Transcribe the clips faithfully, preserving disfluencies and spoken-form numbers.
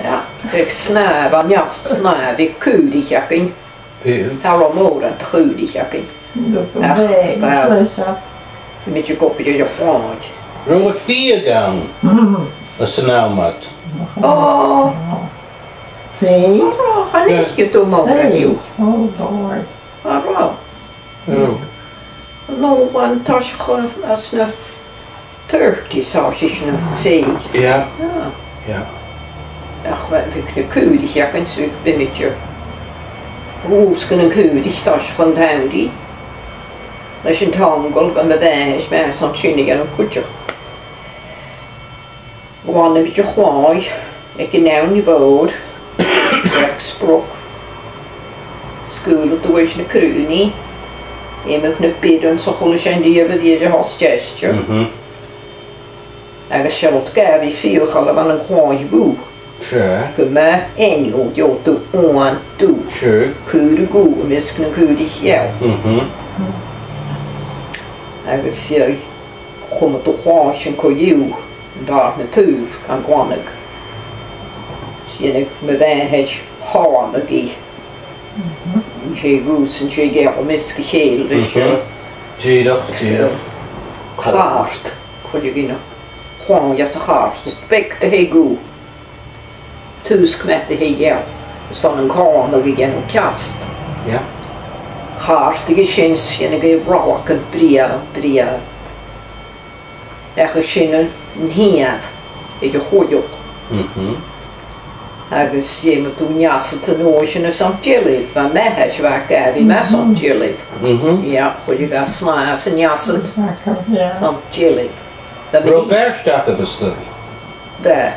Yeah. Bhiodh snàth, bha an-dràsta snàth, bhiodh caoraich againn. Bhiodh. Cha robh mòran de chaoraich againn. Ach, bha, bha mi ag obair air a' chlòimh. Robh fiadh ann? Mm. Anns an àm ud. Ò. Fiadh? Ò, chan fhaca mi mòran dhiubh. Oh, Lord. Cha robh. Ò. No, bha an toiseach anns na thirties, thòisich sinn a' fighe. Yeah. Ah. Yeah. Ach bha, bhiodh na caoraich againn, so bhiodh, bhiodh mi a' rùsgadh nan caorach toiseach an t-samhraidh. Leis an t-ongal, bha mo mhàthair, 's mi fhìn a' dèanamh cuideachd. Ghlanadh mi a' chlòimh aig an abhainn mhòr, aig Spruck. Sgaoileadh tu leis na crùnaidh, iomadh na bioran 's a h-uile sìon dhiubh a bhiodh air a thoirt dhaibh. Mhm. Agus 's e rud a bha fiadhaich a bh' ann an clòimh dhubh. Sure. Gu math ainneamh, gheibheadh tu uan dubh. Sure. Caora dhubh am measg nan caorach gheal. Mhm. Agus, eh, chumadh tu a' chlòimh sin co-dhiù, an dàrna taobh, gan glanadh. 'S dhèanadh mo mhàthair thallann a bhith. Mhm. An tè dhubh 's an tè gheal am measg a chèile leis, mhm, eh, dìreach, so, dìreach. Clàrt. Chuireadh i na chlòimh anns a' chàrd. Is beag de thè dhubh. Tùsg meataidh gheal, 's ann an clòimh a bhiodh i a' dèanamh ceart. Yeah. Chàrdadh i sin 's dhèanadh i rolagan brèagha, brèagha. Ach sin an, an t-sìthean air a chuideachadh. Mhm. Agus dh'fheumadh tu an fhasad a-nuas sin airson dealbh, bha m' athair, bha e ag iarraidh math airson dealbh. Mhm. Yeah, chuireadh e snàth san fhasad, yeah, airson dealbh. Bha mi... Robh bàrr aca, a bheil fhios agad? Bha.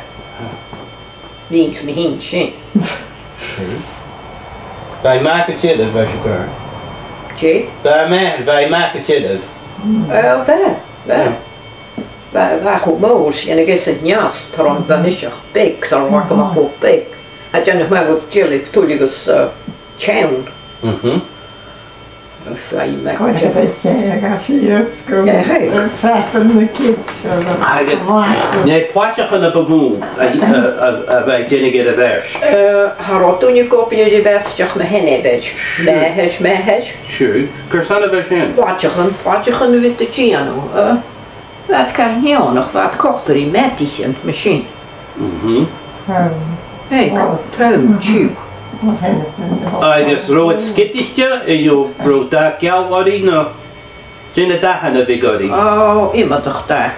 Nì mi fhìn sin. Sure. Bha e math gu dearbh, bha sibh ag ràdh. Dè? Bha e math, bha e math gu dearbh. Well, bha, bha. Yeah. Bha, bha e cho mòr, sin agus an fhasad, tron bha mise cho beag, 's ann a bha mi cho beag. A' dèanamh math gu dealbh tuilleadh agus, eh, ceann. Mhm. Agus bha e math. Chuir e sin a' ghaisgeach. Eh, hey. Feadhainn na cinn, sure. Agus na poiteachan a bu mhotha a, a, a, a bha a' dèanamh air a' bheairt? Eh, cha robh duine ag obair air a' bheairt ach mo sheanair. Sure. M' athair, m' athair. Sure. Carson a bha sin? Poiteachan, poiteachan a bhiodh iad a' dèanamh, eh? Bha iad car neònach, bha iad coltach ri meataichean, mar sin. Mhm. Trom. Hey, trom, tiugh. Agus robh iad sgileanta, eh, no robh dath geal orra, no dè na dathan a bhiodh orra? Ò, iomadach dath.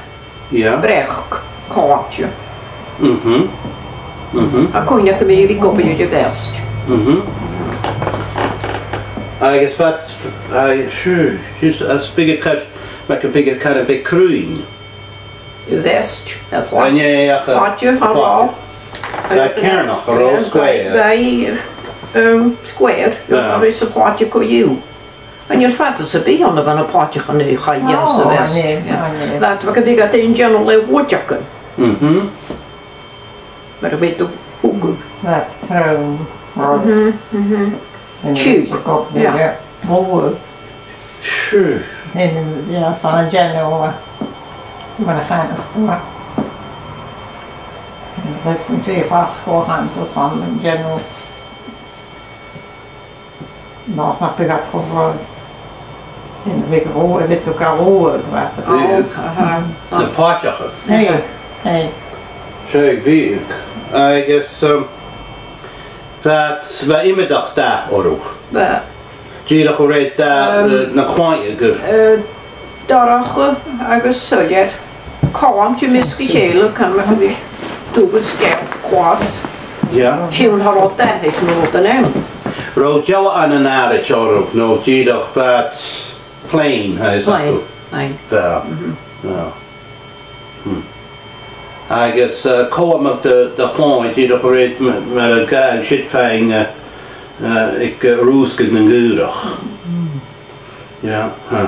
Yeah. Breac, còta. Mhm. Mhm. Tha cuimhne agam a bhith ag obair air a' bheairt. Mhm. Agus fad, aye, sure, just as big a cut. Mar gum biodh e caran beag cruinn. A' bheairt, a' phlaide. An e, ach, a' phlaide, a' phlaide. Bha e ceàrnach, a' robh square. Bha, bha, um, square, yeah, a' ruith sa phlaide co-dhiù. An e fada sam bith ann a bha na poiteachan a chaidh a dhèanamh sa bheairt? Ò, an e, yeah, an e. Bha, bha gum biodh iad a' dèanamh le woodchuck. Mhm. Mar a bha iad a' cur. Bha trom. Mhm, mhm. Tube. Yeah. Bobhla. Sure. Then, yeah, 's ann an dèanamh, mar a chanas tu. Leis an fhèin fach cho han tu 's ann an dèanamh. Ná, 's nach biodh iad cho bhròin. Bhiodh iad ro, bhiodh iad ro, bhiodh iad. Ò, aha. Na poiteachan. Hey, hey. 'S e, bhiodh. Agus, um, bha, bha iomadach dath orra. Bha. Dìreach a rèir dath, um, eh, na cloinne, gur. Eh, dorcha agus soilleir. Còmhla am measg a chèile, can mar a bhiodh dubh is geal, glas. Yeah. Sin an rud a bh' ann, no rud a bh' ann. Robh dealbh ann an àraid orra, no dìreach fad plain, tha fhios agad? Plain, plain. Bha. Mhm. Yeah. Hmm. Agus, eh, còmhla de, de chloinn, dìreach a rèir m-, mar a ghabhadh siud fhèin, eh, eh, aig, eh, rùsgadh nan caorach. Mm. Yeah, huh.